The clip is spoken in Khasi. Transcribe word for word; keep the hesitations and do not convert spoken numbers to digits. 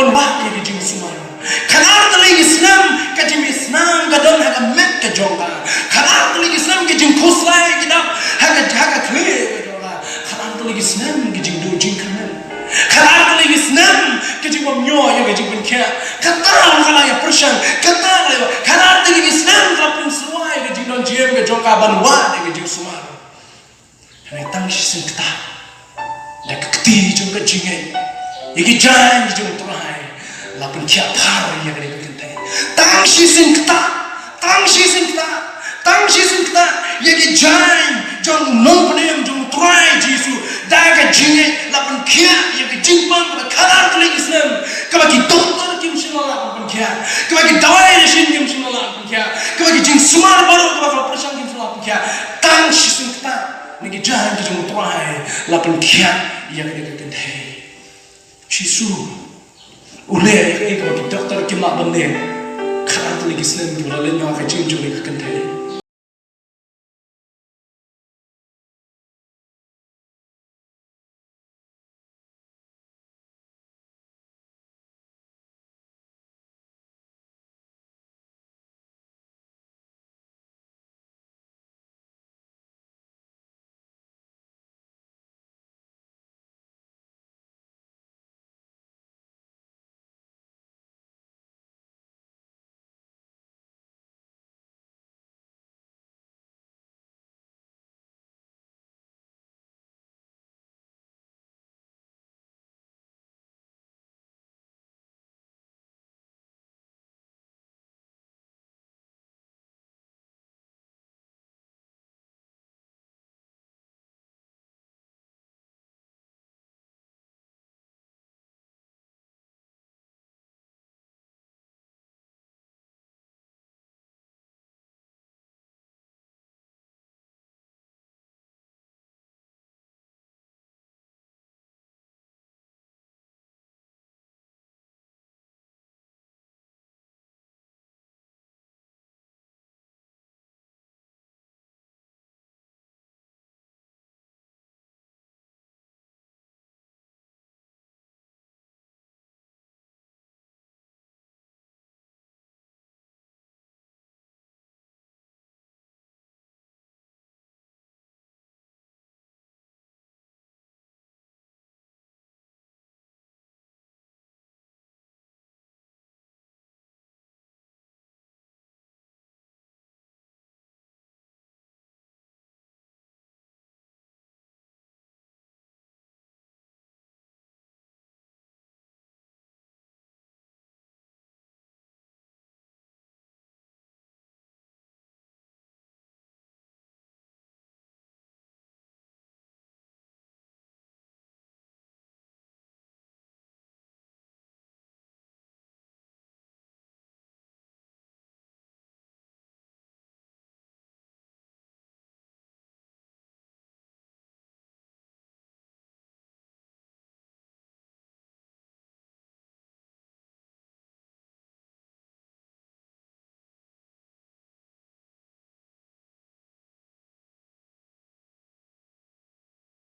Ban wad ïa ka jingsumar. Khatar tylli ki snem ka jingmih snam ka don ha ka met ka jong ka. Khatar tylli ki snem ka jingkhuslai ka dap ha ka, ha ka khlieh ka jong ka. Khatar tylli ki snem ka jingduh jingkyrmen. Khatar tylli ki snem ka jingbymñiuh ïa ka jingpynkhiah. Kata ka la ïa pyrshang. Kata ka la ïa, khatar tylli ki snem ka la pynsyrwa ïa ka jingdon jingem ka jong ka ban wad ïa ka jingsumar. Hynrei tang shisien ktah, da ka kti jong ka jingngeit, ïa ki jaiñ jong U Trai la pynkhiah phar ïa kane ka kynthei. Tang shisien ktah, tang shisien ktah, tang shisien ktah, ïa ki jaiñ jong u nongpynim jong U Trai Jisu, da ka jingngeit la pynkhiah ïa ka jingpang kaba khatar tylli ki snem, kaba ki doktor kim shym la lah ban pynkhiah, kaba ki dawai dashin kim shym la lah ban pynkhiah, kaba ki jingsumar baroh kaba ka pyrshang kim shym la lah ban pynkhiah. Tang shisien ktah, na ki jaiñ ki jong U Trai la pynkhiah ïa kane ka kynthei. Jisu u leh ïa kaei kaba ki doktor kim lah ban leh. Khatar tylli ki snem kiba la leit noh ha ka jingim jong kane ka kynthei.